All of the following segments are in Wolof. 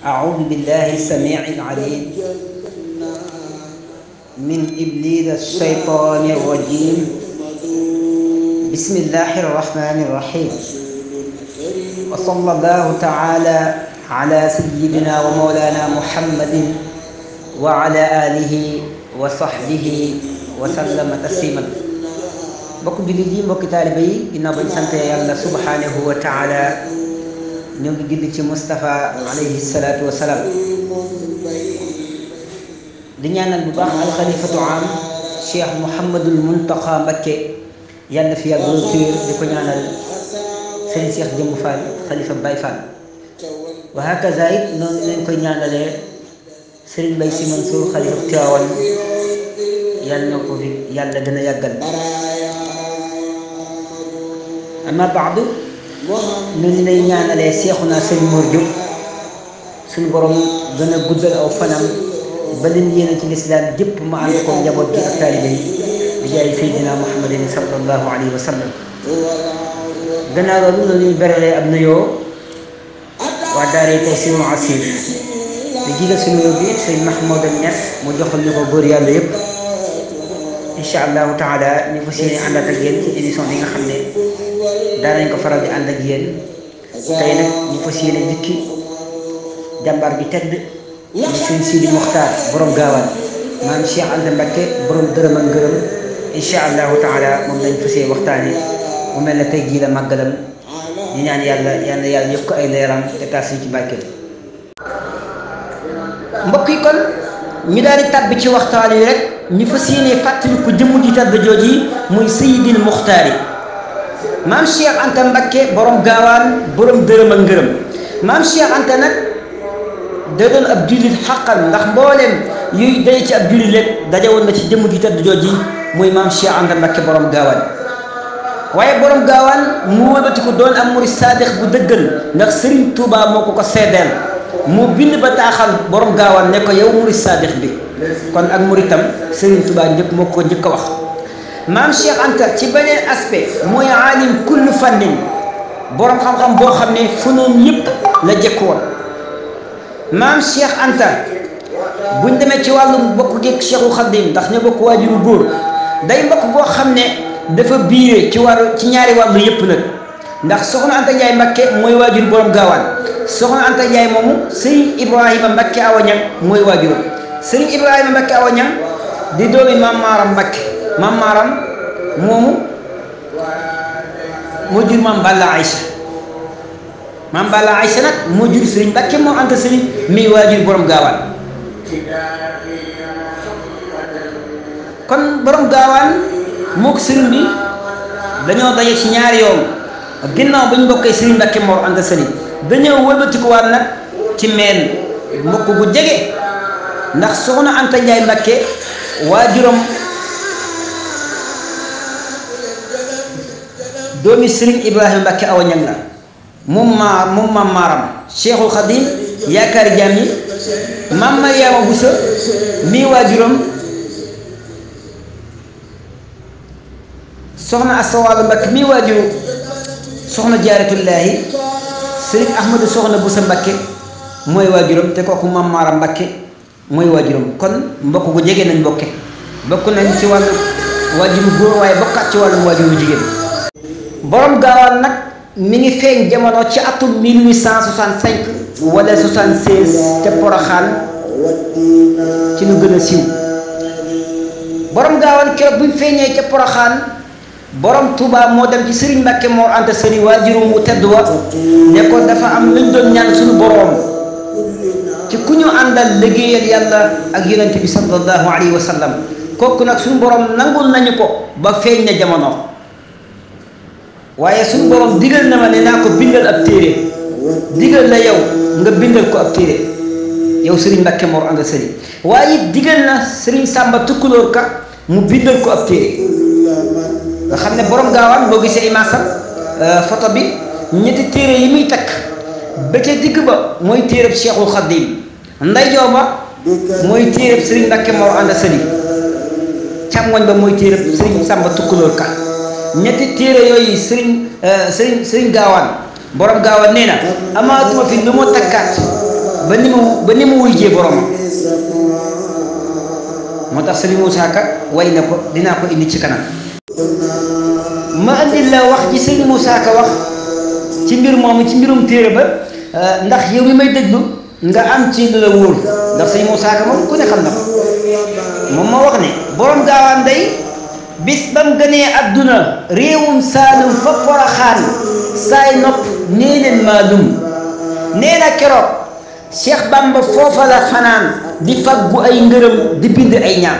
أعوذ بالله السميع العليم من إبليس الشيطان الرجيم بسم الله الرحمن الرحيم وصلى الله تعالى على سيدنا ومولانا محمد وعلى آله وصحبه وسلم تسليما mbokk jullit yi mbokki taalibe yi ginnaaw bañ sante yàlla subhanahu wa taala ñu ngi julli ci Mustafa alayhi salaatu wa salaam di ñaanal bu baax alxalifatu am Cheikh Mouhamadul Muntaqa Mbakke yàlla fi yàgg téer di ko ñaanal sëriñ Cheikh Jëmmu Fall xalifa Baye Fall wa hakaza it noonu lañ koy ñaanalee sëriñ Bay Si Mansour xalifa Tiwaawan yàlla na ko fi yàlla gën a yàggal. amma baadu noonu lay ñaanalee seexuna sëñ Mor Diop suñu borom gën a guddal aw fanam ba leen yéene ci lislaam jëpp mu ànd ko njaboot gi ak taalibe yi bi jaay Seydina Muhammadin sallallahu alayhi wa sallam. gannaaw loolu la ñuy beralee ab nuyoo waa daaree Taysiirul Asiir di jiital si nuyoo bi sëñ Mahmoudan Niass mu joxal ñu ko góor yàlla yëpp incha allahu taala ñu fas yéene àndaat ak yéen ci émission bi nga xam ne daanañ ko faral di ànd ak yéen tey nag ñu fas yéene dikki jàmbaar bi tedd di suñ Sidi Muxtaar borom gaawaan maam Cheikh Anta Mbakke borom dërëm ak ngërëm incha allahu taala moom lañ fas yéene waxtaane mu mel ne tey jii la màggalam ñu ñaan yàlla yokk ay leeram te taas ci barke. mbokk yi kon ñu daal di tàbbi ci waxtaan yi rek ñu fas yéene fàttali ko jëmm ji tedd jooji muy Seydil Muxtaar yi maam Cheikh Anta Mbakke borom gaawaan borom dërëm ak ngërëm maam Cheikh Anta nag da doon ab jullit xaqal ndax mbooleem yuy day ci ab jullit rek daje woon na ci jëmm ji tedd jooji muy maam Cheikh Anta Mbakke borom gaawaan waaye borom gaawaan mu wëlbati ko doon am murid saadix bu dëggal ndax Serigne Touba moo ko seedeel mu bind ba taaxal borom gaawaan ne ko yow murid saadix bi kon ak muritam Serigne Touba njëkk moo ko njëkk a wax. maam Cheikh Anta ci beneen aspect mooy aalim kullu fannin borom xam-xam boo xam ne funoon yëpp la jëkk woon maam Cheikh Anta buñ demee ci wàllu bokk geeg Cheikhul Khadim ndax ñoo bokk waajuru góor day mbokk boo xam ne dafa biire ci ñaari wàllu yëpp nag ndax soxna Anta Ndiaye Mbakke mooy waajur borom gaawaan soxna Anta Ndiaye moomu Serigne Ibrahima Mbakke Awañang mooy waajuram Serigne Ibrahima Mbakke Awañang di doomi maam Maaram Mbakke maam Maaram moomu moo jur maam Balla Aïcha maam Balla Aïcha nag moo jur Serigne Mbakke moo Anta Serigne mi waajur borom gaawaan kon borom gaawaan moo ko Serigne bi dañoo daje ci ñaari yoon ginnaaw ba ñu bokkee Serigne Mbakke moo Anta Serigne dañoo wëlbatikuwaat nag ci meen mbokk bu jege ndax soxna Anta Ndiaye Mbakke waajuram doomi Serigne Ibrahima Mbakke Awañang la moom maam Maaram Cheikhul Khadim yaakaari jaam yi maam Mariama Bousso mii waajuram soxna Asawaalo Mbakke mii waajuru soxna Jaaratullaahi Serigne Ahmadou soxna Bousso Mbakke mooy waajuram te kooku maam Maaram Mbakke mooy waajuram kon mbokk gu jege nañ bokke bokk nañ ci wàllu waajuru góor waaye bokkaat ci wàllu waajuru jigéen. borom gaawaan nag mi ngi feeñ jamono ci atum 1865 wala 76 te Poroxaan ci lu gën a siiw borom gaawaan keroog bu ñu feeñee ca Poroxaan borom Touba moo dem ci Serigne Mbakke moo Anta Serigne waajurum mu tedd wa ne ko dafa am luñ doon ñaan suñu borom ci ku ñu àndal liggéeyal yàlla ak yonent bi sallallahu alayhi wa sallam kooku nag suñu borom nangul nañu ko ba feeñ na jamono. waaye suñu borom digal na ma ne naa ko bindal ab téere digal la yow nga bindal ko ab téere yow Serigne Mbakke Mor Anta Serigne waaye it digal na Serigne Samba Tukulóor Ka mu bindal ko ab téere nga xam ne borom gaawaan boo gisee imaasam photo bi ñetti téere yi muy takk ba ca digg ba mooy téereb Cheikhul Khadim ndeyjoor ba mooy téereb Serigne Mbakke Mor Anta Serigne càmmoñ ba mooy téereb Serigne Samba Tukulóor Ka ñetti téere yooyu Serigne gaawaan borom gaawaan nee na amaatuma fi lu ma takkaat ba ni mu wujjee boromam moo tax Serigne Moussa Ka way na ko dinaa ko indi ci kanam ma andil la wax ji Serigne Moussa Ka wax ci mbir moomu ci mbirum téere ba ndax yow mi may déglu nga am ci lu la wóor ndax Serigne Moussa Ka moom ku ne xam na ko moom moo wax ne borom gaawaan day bis bam gënee adduna réewum Saalum fa Poroxaan saay nopp nee leen maalum nee na keroog Cheikh Bamba foofa la fanaan di faggu ay ngërëm di bind ay ñaan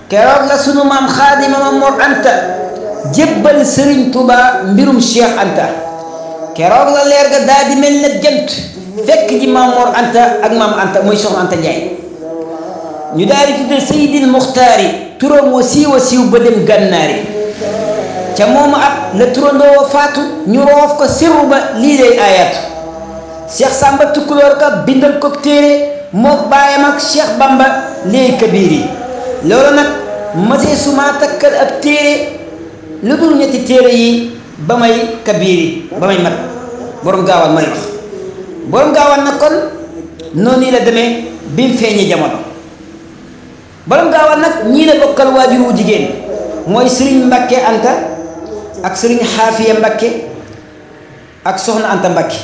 keroog la sunu maam Xaadima ma Mor Anta jébbal Serigne Touba mbirum Cheikh Anta keroog la leer ga daal di mel ne jant fekk ji maam Mor Anta ak maam Anta mooy Soxna Anta Njaay ñu daal di tuddee Seydil Muxtaari turam wa siiw ba dem gànnaari ca moomu at la turandoo faatu ñu roof ko sirru ba lii lay ayaatu Cheikh Samba Tukulóor ka bindal ko téere mook baayam ak Cheikh Bamba léegi kabiir yi loolu nag masee suma takkal ab téere lu dul ñetti téere yi ba may kabiir yi ba may mat borom gaawaan may wax borom gaawaan nag kon noonu la demee bi mu feeñee jamono borom gaawaan nag ñii la bokkal waajur wu jigéen mooy Serigne Mbakke Anta ak Serigne Xaafiya Mbakke ak Soxna Anta Mbakke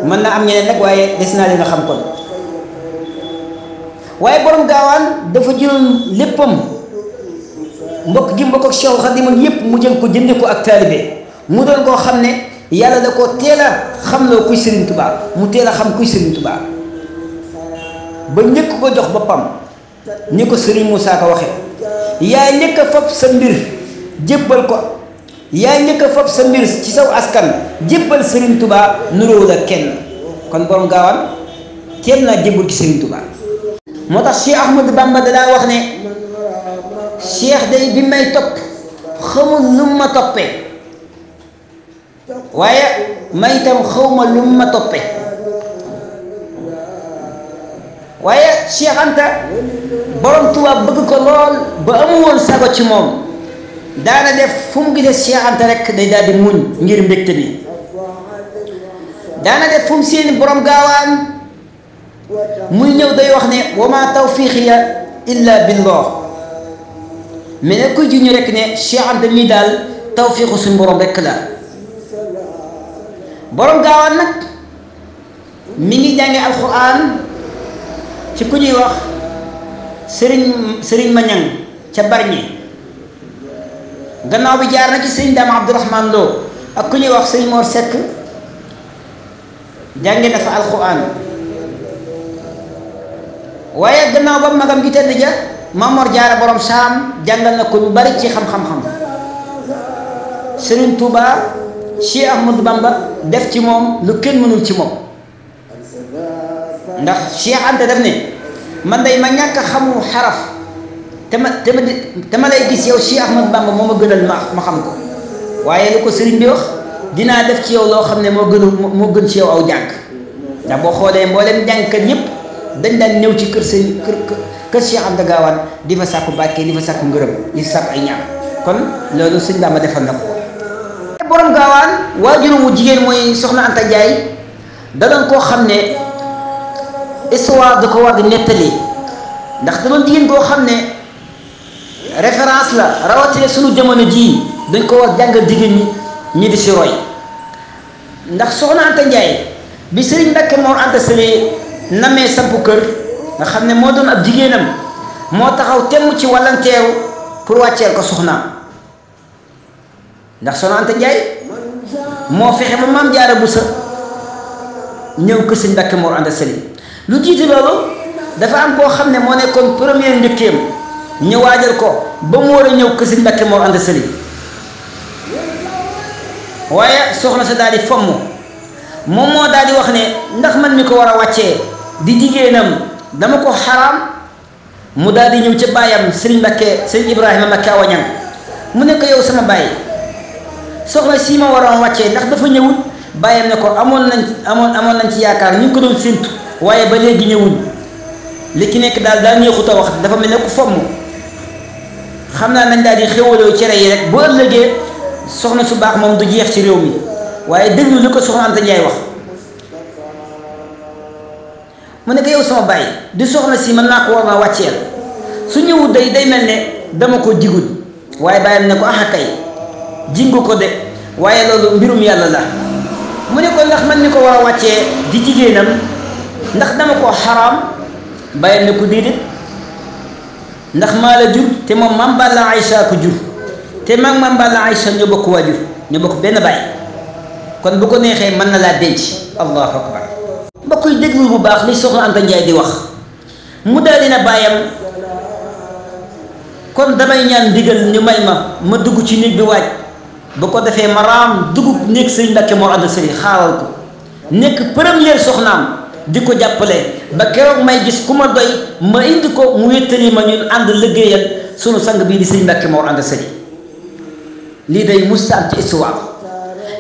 mën na am ñeneen nag waaye des naa leen a xam kon waaye borom gaawaan dafa jëloon léppam mbokk gi mbokk ak Cheikh Xadim yépp mu jël ko jënde ko ak taalibe mu doon koo xam ne yàlla da ko teel a xamloo kuy Serigne Touba mu teel a xam kuy Serigne Touba ba njëkk ko jox boppam ni ko Serigne Moussa Ka waxe yaa njëkk a fab sa mbir jébbal ko yaa njëkk a fab sa mbir ci saw askan jébbal Serigne Touba nuróowul ak kenn kon borom gaawaan kenn naa jébbal ci Serigne Touba moo tax Cheikh Ahmadou Bamba danaa wax ne Cheikh day bi may topp xamul lu ma toppee waaye may itam xawma lu ma toppee waaye Cheikh Anta borom Touba bëgg ko lool ba amu woon sago ci moom daana def fu mu gisee Cheikh Anta rek day daal di muñ ngir mbégte bi daana def fu mu seeni borom gaawaan muy ñëw day wax ne wa ma tawfiqiya illa billah mais ne kuy juñu rek ne Cheikh Anta mii daal tawfiqu suñu borom rek la borom gaawaan nag mi ngi jànge alquran ci ku ñuy wax Serigne Mañang ca Barñi gannaaw bi jaar na ci Serigne Dame Abdourahmane Lo ak ku ñuy wax Serigne Mor Seck jànge na fa alquran waaye gannaaw ba magam gi tedd ja Mamor Jaara borom saam jàngal na ko lu bari ci xam-xam-xam Serigne Touba Cheikh Ahmadou Bamba def ci moom lu kenn mënul ci moom ndax Cheikh Anta def ne man day ma ñàkk a xamu xaraf te ma lay gis yow Cheikh Ahmadou Bamba moo ma gënal ma xam ko waaye lu ko sëriñ bi wax dinaa def ci yow loo xam ne moo gën ci yow aw jàng ndax boo xoolee mboolem jàngkat yépp dañ daan ñëw ci kër Cheikh Anta Gaawaan di fa sàkku bàkkee di fa sàkku ngërëm di fa sàkku ay ñaan kon loolu sëñ Bamba defal na ko borom gaawaan waajuram wu jigéen mooy Soxna Anta Njaay da doon koo xam ne histoire da ko war di nettali ndax da doon jigéen koo xam ne référence la rawatina sunu jamono jii dañ ko war jàngal jigéen ñi di si roy ndax Soxna Anta Njaay bi Sëriñ Mbakke Mor Anta Sali namee sampu kër nga xam ne moo doon ab jigéenam moo taxaw temm ci wallanteeru pour wàcceel ko soxnaam ndax Soxna Anta Njaay moo fexe ba Maam Jaara Buso ñëw ko Sëriñ Mbakke Mor Anta Sali lu jiitu loolu dafa am koo xam ne moo nekkoon premier njëkkeem ñu waajal ko ba mu war a ñëw ko Sëriñ Mbakke Mor Anta Sali waaye soxna sa daal di fomm moom moo daal di wax ne ndax man mi ko war a wàccee di jigéenam dama ko xaraam mu daal di ñëw ca baayam Sëriñ Mbakke Sëriñ Ibrahima Mbakke Awañang mu ne ko yow sama baay soxna si ma waroon wàccee ndax dafa ñëwul baayam ne ko amoon nañ ci yaakaar ñu ngi ko doon séntu waaye ba léegi ñëwuñ li ki nekk daal neexut a wax dafa mel ne ku fomm xam naa nañ daal di xéwaloo cere yi rek bu ëllëgee soxna su baax moom du jeex ci réew mi waaye déglu li ko Soxna Anta Njaay wax mu ne ko yow sama bàyyi di soxna si mën naa ko war na wàcceel su ñëwul day mel ne dama ko jigul waaye bàyyam ne ko ah kay jingu ko de waaye loolu mbirum yàlla la mu ne ko ndax man ni ko war a wàccee di jigéenam ndax dama ko xaraam bàyyam ne ko déedéet ndax maa la jur te moom Mame Balla Aïcha ko jur te maag Mame Balla Aïcha ñoo bokk waajur ñoo bokk benn baay kon bu ko neexee mën na laa denc allahu akbar mbokk yi déglu bu baax li soxna Anta Ndiaye di wax mu daal dina bàyyam kon damay ñaan ndigal ñu may ma dugg ci néeg bi waaj bu ko defee ma raam dugg néeg sëñ Mbàkke Mor Anta Sali xaaral ko nekk première soxnaam di ko jàppale ba keroog may gis ku ma doy ma indi ko mu wéttali ma ñun ànd liggéeyal sunu sang bii di sëñ Mbàkke Mor Anta Sali lii day musta am ci histoire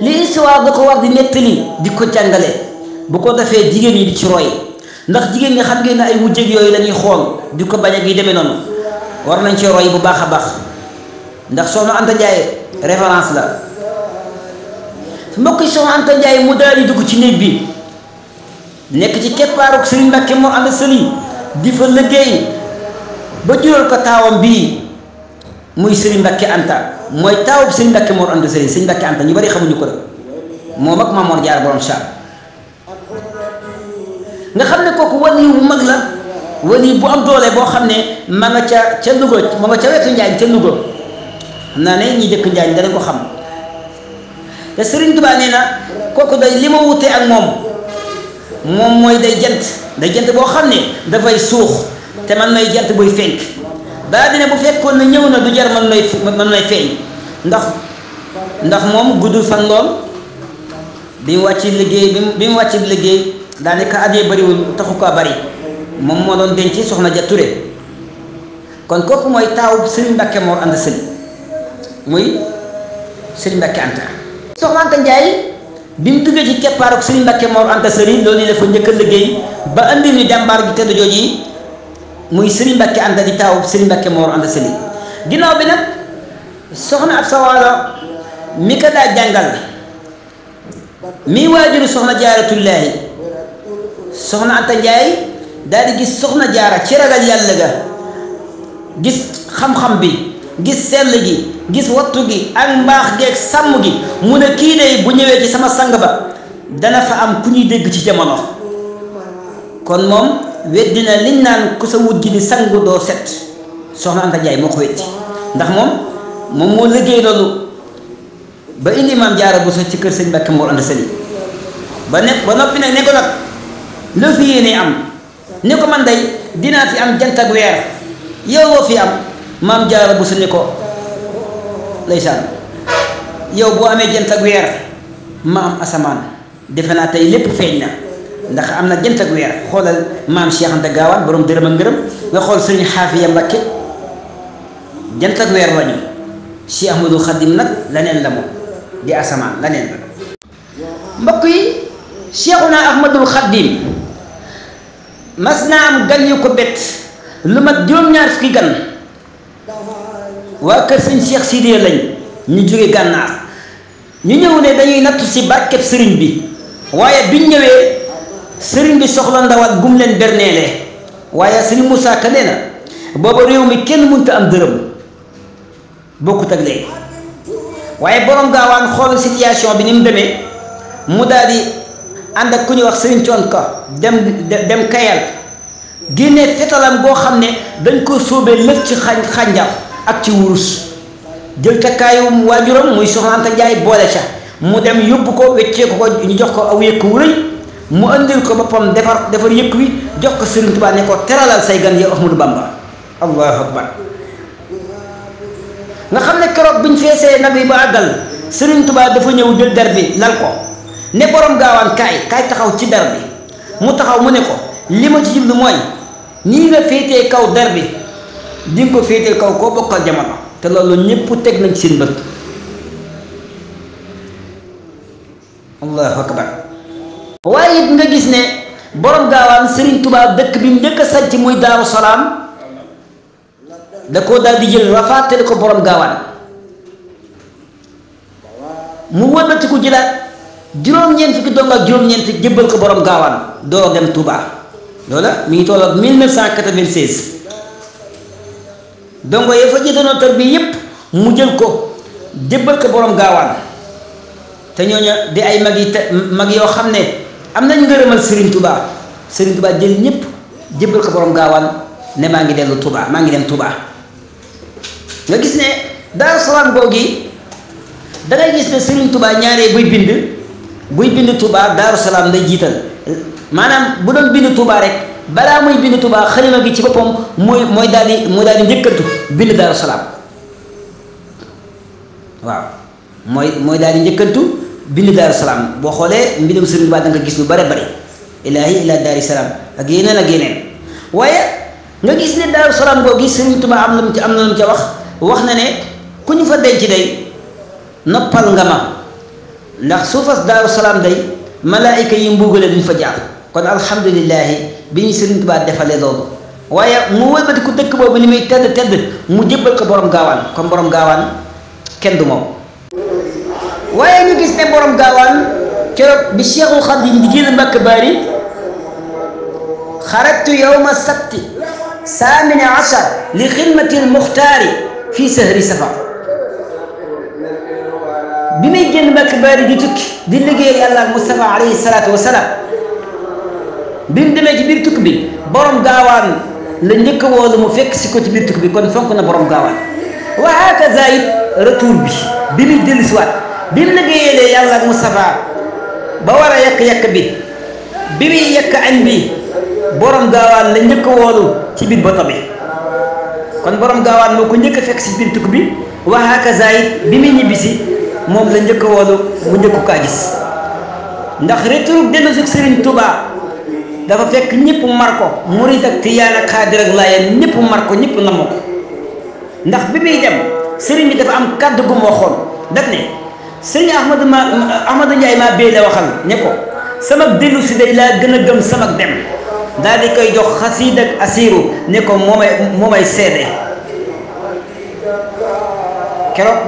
li histoire da ko war di nettali di ko jàngale bu ko defee jigéen ñi di ci roy ndax jigéen ñi xam ngeen ne ay wujjëg yooyu la ñuy xool di ko bañ ak yi demee noonu war nañ ci roy bu baax a baax ndax soxna Anta Ndiaye référence la mbokk yi soxna Anta Ndiaye mu daal di dugg ci néeg bi nekk ci keppaaruk Sëriñ Mbàkke Mor Anta Sali di fa liggéey ba jural ko taawam bii muy Sëriñ Mbàkke Anta mooy taawub Sëriñ Mbàkke Mor Anta Sali Sëriñ Mbàkke Anta ñu bari xamuñu ko la moom ak Maam Mor Jaara borom Saam nga xam ne kooku wali bu mag la wali bu am doole boo xam ne ma nga ca Louga ma nga ca wetu Njaañ ca Louga xam naa ne ñi dëkk Njaañ danañ ko xam te Sëriñ Tuubaa nee na kooku day li ma wute ak moom mooy day jant boo xam ne dafay suux te man may jant buy fenk daa dina bu fekkoon na ñëw na du jar man may feeñ ndax moom guddul fan lool bi mu wàcc liggéey daanaka at yee bariwul taxu ko bari moom moo doon denc soxna ja Ture kon kooku mooy taawu Sëriñ Mbàkke Mor Anta Sali muy Sëriñ Mbàkke Anta soxna Anta Ndiaye bi mu duggee ci keppaaruk Sëriñ Mbàkke Mor Anta Sali loolu yi dafa njëkk a liggéey ba andi ni jàmbaar gi tëdd jooju yi muy Sëriñ Mbàkke Anta di taawu Sëriñ Mbàkke Mor Anta Sali ginnaaw bi nag soxna Absa Walo mi ko daa jàngal mi waajuru soxna Jaaratullaahi soxna Anta Ndiaye daal di gis soxna Jaara ci ragal yàlla ga gis xam-xam bi gis sell gi gis wattu gi ak mbaax geeg sàmm gi mu ne kii de bu ñëwee ci sama sang ba dana fa am ku ñuy dégg ci jamono kon moom weddina liñ naan ku sa wut gi di sangu doo set soxna Anta Ndiaye moo ko weddi ndax moom moo liggéey loolu ba indi Maam Jaara Buso ci kër Sëñ Mbàkke Mor Anta Sali ba noppi nag ne ko nag loo fi yéene am ne ko man day dinaa fi am jant ak weer yow loo fi am Maam Jaara Buso ne ko ndeysaan yow boo amee jant ak weer ma am asamaan defe naa tey lépp feeñ na ndax am na jant ak weer xoolal maam Cheikh Anta Gaawaan borom dërëm ak ngërëm nga xool Sëriñ Xaafiya Mbàkke jant ak weer lañu Cheikh Ahmadou Khadim nag laneen la moom di asamaan laneen la mbokk yi Cheikhuna Ahmadul Khadim mas naa am gan yu ko bett lu mat juróom-ñaar fukki gan waa kër sëñ Cheikh Sidiya lañ ñu jóge gànnaar ñu ñëw ne dañuy nattu si barkeb sëriñ bi waaye biñ ñëwee sëriñ bi soxla ndawal gum leen berneele waaye sëriñ Moussa Ka nee na booba réew mi kenn mënta am dërëm bokkut ak léegi waaye borom gaawaan xool situation bi ni mu demee mu daal di ànd ak ku ñuy wax sëriñ Coon Ka dem Kayal génnee fetalam boo xam ne dañ ko sóobee lëf ci xànjar ak ci wurus jël takkaayu waajuram muy soxna Anta Ndiaye boole ca mu dem yóbbu ko weccee ko ñu jox ko aw yëkk wu rëy mu andil ko boppam defar yëkk wi jox ko Sëriñ Tuubaa ne ko teralal say gan yow Ahmadou Bamba allahu akbar nga xam ne keroog biñ feesee nag yi ba àggal Sëriñ Tuubaa dafa ñëw jël der bi lal ko ne borom gaawaan kaay taxaw ci der bi mu taxaw mu ne ko li ma ci jublu mooy nii nga féetee kaw der bi di nga ko féetee kaw koo bokkal jamono te loolu ñëpp teg nañ seen bët allahu akbar waaye it nga gis ne borom gaawaan Sëriñ Tuubaa dëkk bi mu njëkk a sanc muy Daaru Salaam da koo daal di jël rafaatale ko borom gaawaan mu wëlbatiku jëlaat juróom-ñeent fukki dong ak juróom-ñeent jébbal ko borom gaawaan door dem Touba loola mi ngi toll ak 1996 dongo ya fa jiitoonoo tër bi yépp mu jël ko jébbal ko borom gaawaan te ñooña di ay mag yoo xam ne am nañ ngërëmal Serigne Touba jël ñëpp jébbal ko borom gaawaan ne maa ngi dellu Touba maa ngi dem Touba. nga gis ne Daaru Salaam googi da ngay gis ne Serigne Touba ñaaree buy bind Touba Daaru Salaam lay jiital maanaam bu doon bind Touba rek balaa muy bind Touba xalima gi ci boppam mooy daal di njëkkantu bind Daaru Salaam waaw mooy daal di njëkkantu bind Daaru Salaam boo xoolee mbindum Serigne Touba da nga gis lu bare bare ilaahi ila daari salaam ak yeneen waaye nga gis ne Daaru Salaam googi Serigne Touba am na lu mu ca wax na ne ku ñu fa denc day noppal nga ma ndax suufas Daaru Salaam day malaayika yi mbugale duñ fa jaar kon alhamdulilahi bi ñu Serigne Touba defalee loolu waaye mu wëlbati ku dëkk boobu ni muy tedd mu jébbal ko borom gaawaan comme borom gaawaan kenn du moom. waaye ñu gis ne borom gaawaan keroog bi Cheikhul Khadim di génn Mbàkke Bari xarajtu yawma sabti 18 li xidmati almuxtaari fi sahri safar bi muy génn Mbàkke Bari di tukki di liggéeyal yàlla ak Mustafa alayhi salaatu wa salaam bi mu demee ci biir tukki bi borom gaawaan la njëkk a woolu mu fekk si ko ci biir tukki bi kon fonk na borom gaawaan wa hakaza it retour bi muy dellusiwaat bi mu liggéeyalee yàlla ak Mustafa ba war a yekk bi muy yekk añ bi borom gaawaan la njëkk a woolu ci biir bato bi kon borom gaawaan moo ko njëkk a fekk si biir tukki bi wa hakaza it bi muy ñibbisi moom la njëkk a woolu mu njëkku kaa gis ndax retour dellusi Serigne Touba dafa fekk ñëpp mar ko murit ak tijaan ak xaadir ak laayeen ñëpp mar ko ñëpp namm ko ndax bi muy dem sëriñ bi dafa am kàddu gu mu waxoon daf ne sëriñ Ahmadou Ndiaye maa bee la waxal ne ko sama dellu si day laa gën a gëm sama dem daal di koy jox xasiid ak asiiru ne ko moo may seede keroog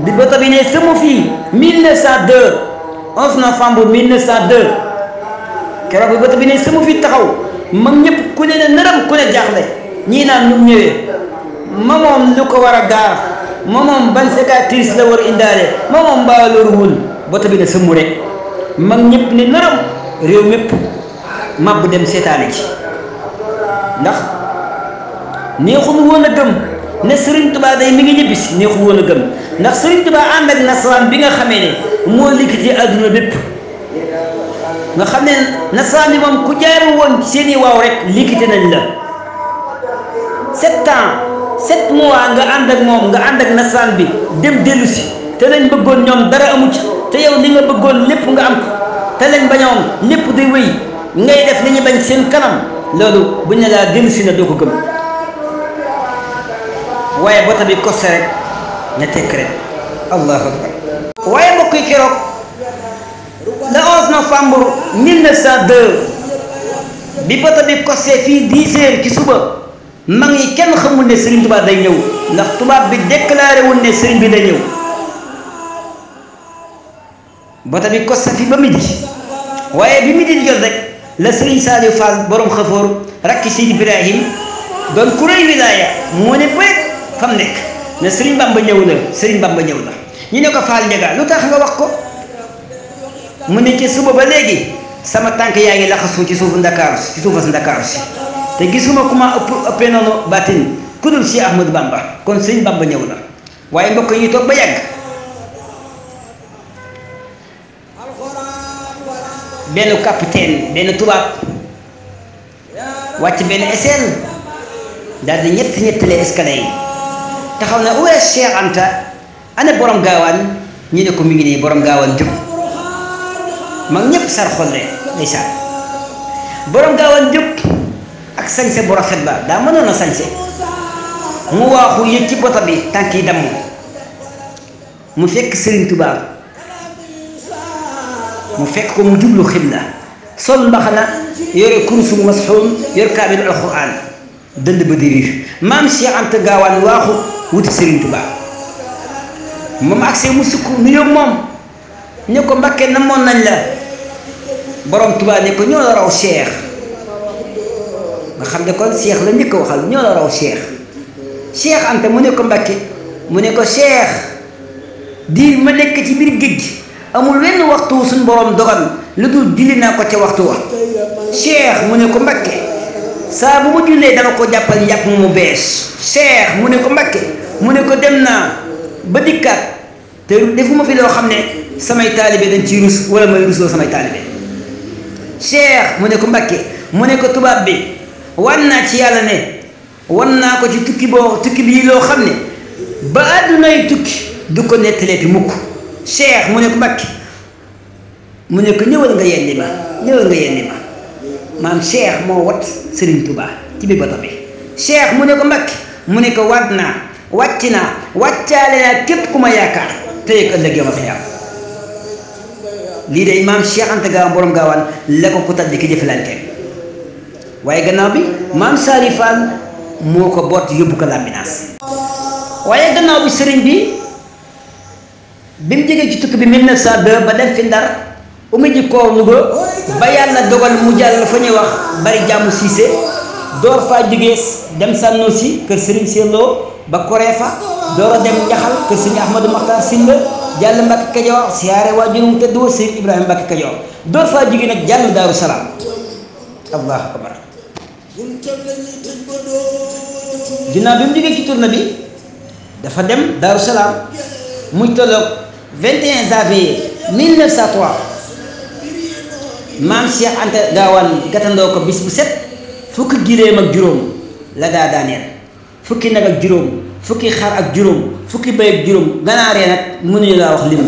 bi bato bi ne sama fii 1902 11 novembre 1902 keroog bi bato bi ne sama fi taxaw mag ñëpp ku ne nëram ku ne jaaxle ñii naan nu ñëwee ma moom lu ko war a gaar ma moom ban cicatrice la war a indaale ma moom mbaa loolu wul bato bi ne sëmmu rek mag ñëpp ne nëram réew mépp màbb dem seetaane ci ndax neexul woon a gëm ne Serigne Touba day mi ngi ñibbisi neexul woon a gëm ndax Serigne Touba ànd ak nasaraan bi nga xamee ne moo liggéey àdduna bépp nga xam ne nasaraan bi moom ku jaaru woon seeni waaw rek liggéey nañ la 7 ans 7 mois nga ànd ak moom nga ànd ak nasaraan bi dem dellu si te lañ bëggoon ñoom dara amu ci te yow li nga bëggoon lépp nga am ko te lañ bañoon lépp day wéy ngay def li ñu bañ seen kanam loolu buñ ne laa dellu si na doo ko gëm waaye bota bi koste rek na tekk rek allahu akbar waaye mbokk yi keroog le 11 novembre 1902 bi bota bi koste fii 10 heures ci suba mag yi kenn xamul ne Serigne Touba day ñëw ndax tubaab bi déclaré wul ne Serigne bi day ñëw bota bi koste fii ba midi waaye bi midi di jot rek la Serigne Saliou Fall borom xafoor rakki Sidi Ibrahim doon ku rëy wilaaya moo ne bëreet fam nekk ne Serigne Bamba ñëw na Serigne Bamba ñëw na ñu ne ko Fall Ndiaga lu tax nga wax ko mu ne ci suba ba léegi sama tànk yaa ngi laxasu ci suufu Ndakaaru ci suufas Ndakaaru si te gisuma ku ma ëppee noonu baatin ku dul Cheikh Ahmadou Bamba kon Serigne Bamba ñëw na waaye mbokk yi toog ba yàgg benn capitaine benn tubaab wàcc benn échelle daal di ñettale escalier yi taxaw na uwe Cheikh Anta ana borom gaawaan ñu ne ko mi ngi nii borom gaawaan jóg mag ñëpp sar xolle ndeysaan borom gaawaan jóg ak sañse bu rafet ba daa mënoon a sañse mu waaxu yëg ci bota bi tànk yi damm mu fekk Serigne Touba mu fekk ko mu jublu xibla sol mbaxana yore kursu masxuum yor kaamil alquran dënd ba di riir maam Cheikh Anta gaawaan waaxu wuti Serigne Touba moom agsee mu sukk nuyoo moom ne ko Mbakke namoon nañ la borom Touba ne ko ñoo la raw Cheikh nga xam ne kon Cheikh la njëkk a waxal ñoo la raw Cheikh Anta mu ne ko Mbàkke mu ne ko Cheikh diir ma nekk ci biir géej gi amul wenn waxtu suñ borom dogal lu dul julli naa ko ca waxtu wa Cheikh mu ne ko Mbàkke saa bu ma jullee dama ko jàppal njàpp mu bees Cheikh mu ne ko Mbàkke mu ne ko dem naa ba dikkaat te defuma fi loo xam ne samay taalibe dañ ciy rus wala may rusloo samay taalibe Cheikh mu ne ko Mbàkke mu ne ko tubaab bi wan naa ci yàlla ne wan naa ko ci tukki bii loo xam ne ba àddunay tukki du ko nettaleeti mukk Cheikh mu ne ko Mbàkke mu ne ko ñëwal nga yendi ma maam Cheikh moo wat Serigne Touba ci biir bato bi Cheikh mu ne ko Mbàkke mu ne ko waat naa wàcc naa wàccaale naa képp ku ma yaakaar tey ëllëg yow ma xiyaam lii day maam Cheikh Anta Gaawaan borom gaawaan la ko ku tàdd ki jëfalante waaye gannaaw bi maam Sali Fall moo ko boot yóbbu ko Lambinaas waaye gannaaw bi sëriñ bi mu jógee ci tukki bi 1902 ba dem fi Ndar umi ji koor Louga ba yàlla dogal mu jàll fa ñuy wax bari jàmm siise door faa jógee dem Sànnoosi kër sëriñ Seeloo ba Koreefa door a dem Njaxal kër sëriñ Ahmadou Makhtar Sylla jàll Mbàkke Kajoor siyaare waajuram tëdd wa sëriñ Ibrahima Mbàkke Kajoor door faa jógee nag jàll Daaru Salaam allahu akbar ginnaaw bi mu jógee ci tournée bi dafa dem Daaru Salaam muy tolloog 21 janvier 1903 maam Cheikh Anta Gaawaan gàttandoo ko bis bu set fukki giléem ak juróom la daa daaneel fukki nag ak juróom fukki xar ak juróom fukki bëy ak juróom ganaaree nag mënuñu laa wax lim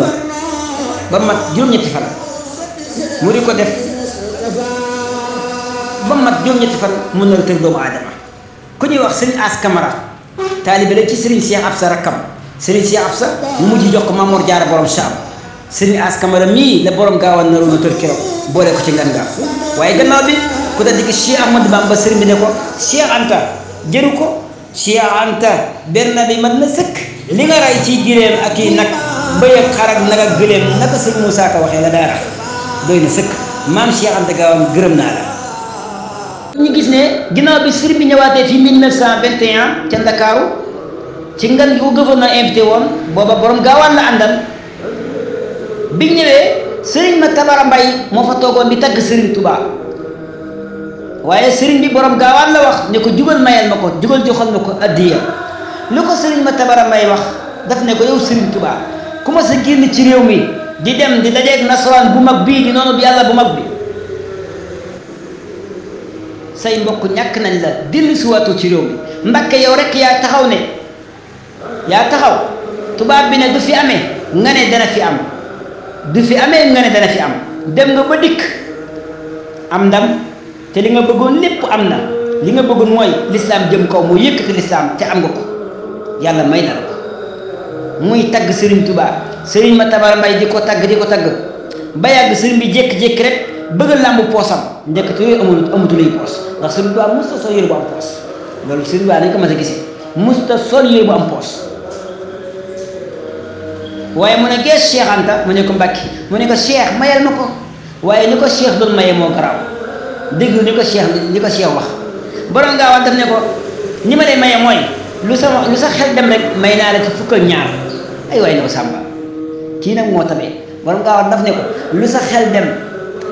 ba mat juróom-ñetti fan mu di ko def ba mat juróom-ñetti fan mun na la tëg doomu aadama ku ñuy wax sëriñ As Camara taalibe la ci sëriñ Cheikh Absa rakkam sëriñ Cheikh Absa mu mujj jox ko Mamour Diarra borom Saam sëriñ As Camara mii la borom gaawaan naroon na tër keroog boole ko ci ngan nga waaye gannaaw bi ku da dikk Cheikh Ahmadou Bamba sëriñ bi ne ko Cheikh Anta jëru ko Cheikh Anta benn bi mat na sëkk li nga ray ci giléem ak i nag bëy ak xar ak nag ak gëléem naka sëñ Moussa Ka waxee la daara doy na sëkk maam Cheikh Anta Gaawaan gërëm naa la ñu gis ne ginnaaw bi sëriñ bi ñëwaatee fi 1921 ca Ndakaaru ci ngan gi ko gouverneur invité woon booba borom gaawaan la àndal bi ñëwee sëriñ ma Tabara Mbay moo fa toogoon di tagg sëriñ Touba waaye sëriñ bi borom gaawaan la wax ne ko jugal mayal ma ko jugal joxal ma ko addiya lu ko sëriñ ma Tabara Mbay wax daf ne ko yow sëriñ Touba ku ma sa génn ci réew mi di dem di dajeeg nasaraan bu mag bii di noonu bi yàlla bu mag bi say mbokk ñàkk nañ la dellu si waatoo ci réew mi Mbàkke yow rek yaa taxaw tubaab bi ne du fi amee nga ne dana fi am du fi amee nga ne dana fi am dem nga ba dikk am ndam te li nga bëggoon lépp am na li nga bëggoon mooy lislaam jëm kaw moo yëkkati lislaam te am nga ko yàlla may na la ko muy tagg Serigne Touba Serigne ma Tabara Mbay di ko tagg ba yàgg Serigne bi jékki-jékki rek bëgg a làmb poosam njëkkate yooyu amatuloy poos ndax Serigne Touba musta sol yére bu am poos loolu Serigne Touba dañ ko mën a gisee musta sol yére bu am poos waaye mu ne gees Cheikh Anta mu ne ko Mbàkke mu ne ko Cheikh mayal ma ko waaye ni ko Cheikh doon maye moo garaaw dégg ni ko Cheikh wax borom gaawaan daf ne ko ni ma lay maye mooy lu sa xel dem rek may naa la ci fukk ak ñaar ay waay ndaw Sàmba kii nag moo tabee borom gaawaan daf ne ko lu sa xel dem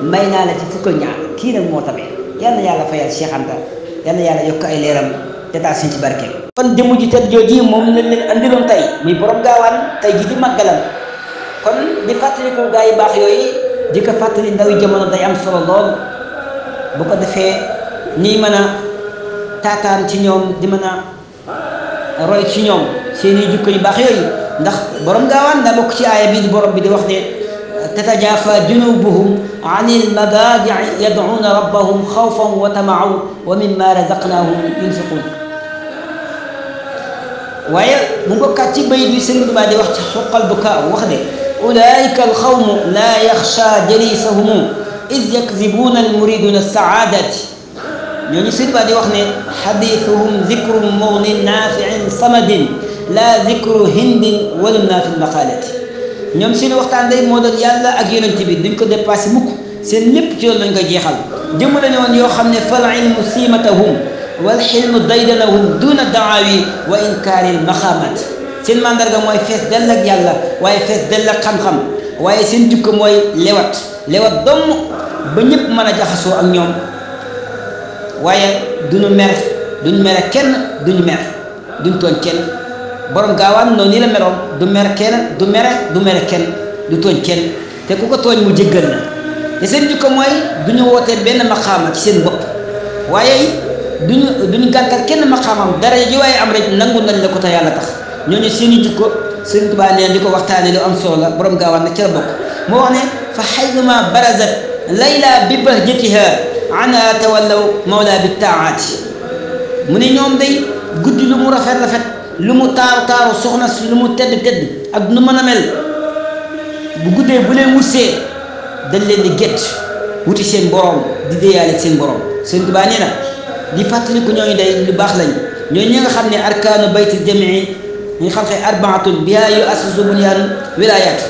may naa la ci fukk ak ñaar kii nag moo tabee yal na yàlla fayal Cheikh Anta yal na yàlla yokk ay leeram te taal suñ ci barkeem kon jëmm ji tedd jooji moom lañ leen andiloon tey muy borom gaawaan tey ji di màggalam kon di fàttaliku gaa yi baax yooyu di ko fàttali ndawi jamono day am solo lool bu ko defee nii mën a taataan ci ñoom di mën a roy ci ñoom seeni jikko yu baax yooyu ndax borom gaawaan daa bokk ci aaya bi di borom bi di wax ne tatajaafaa junubuhum anil madaaji'i yad'uuna rabbahum xawfan wa tama'an wa mimmaa razaqnaahum yunfiquun waaye mu bokkaat ci bayit bi Sëriñ Tuubaa di wax ci xuqal bukaa wax ne ulaa'ika alqawmu laa yaxshaa jaliisahum iz yakzibuuna almuriiduuna as-sa'aadati ñooñu Sëriñ Tuubaa di wax ne xadiisuhum zikru mawnin naafi'in samadin laa zikru hindin walimnaa fi lmaqaalati ñoom seen waxtaan day moo doon yàlla ak yonent bi duñ ko dépassé mukk seen lépp ci loolu lañ ko jeexal jëmm la ne woon yoo xam ne fal ilmu siimatahum wal xilmu daydanahum duna daawi wa inkaaril maxaamat seen mandarga mooy fees dell ak yàlla waaye fees dell ak xam-xam waaye seen jukko mooy lewat domm ba ñëpp mën a jaxasoo ak ñoom waaye duñu mere kenn duñu tooñ kenn borom gaawaan noonu nii la meroon du mere kenn du tooñ kenn te ku ko tooñ mu jéggal na te seen jukko mooy duñu wootee benn maqaama ci seen bopp waaye duñu gàntal kenn maqaamam dara ji waaye am rek nangu nañ la ko te yàlla tax ñooñu seeni jukko Sëriñ Tuubaa nee di ko waxtaane lu am solo la borom gaawaan nag ci la bokk moo wax ne fa xaynuma barazat layla bi bahjatiha ana tawallaw mawla bi taaati mu ne ñoom day guddi lu mu rafet lu mu taaru soxna si lu mu tedd ak nu mën a mel bu guddee bu leen wutsee dañ leen di gett wuti seen borom di déyaale seen borom Sëriñ Tuubaa nee na di fàttaliku ñooñu day lu baax lañ ñooñu ñi nga xam ne arkaanu baytil jamii ñu xam ne arbaatun biha yu assisu bunyaanu wilayaat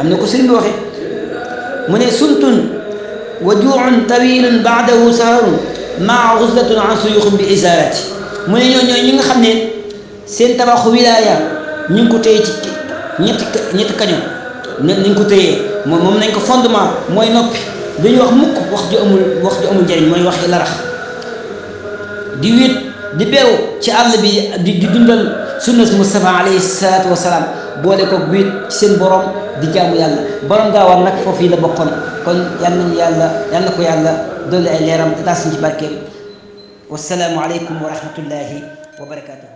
am na ko sëriñ bi waxe mu ne sultun wa juucun tawilun baadahu saharun maa xuslatun an suyuxum bi isaarati mu ne ñooñu ñi nga xam ne seen tabaxu wilaya ñu ngi ko téye ci ñetti kaño nañ ko téyee moom nañ ko fondement mooy noppi duñu wax mukk wax ju amul njëriñ mooy waxi larax di wéet di beew ci àll bi di dundal sunna Mustafa alayhi salaatu wasalaam boole ko wéet ci seen borom di jaamu yàlla borom gaawaan nag foofu yi la bokkoon kon yal na ko yàlla dolli ay leeram te taas ci barkeem wasalaamu aleykum wa rahmatullahi wa barakaatu.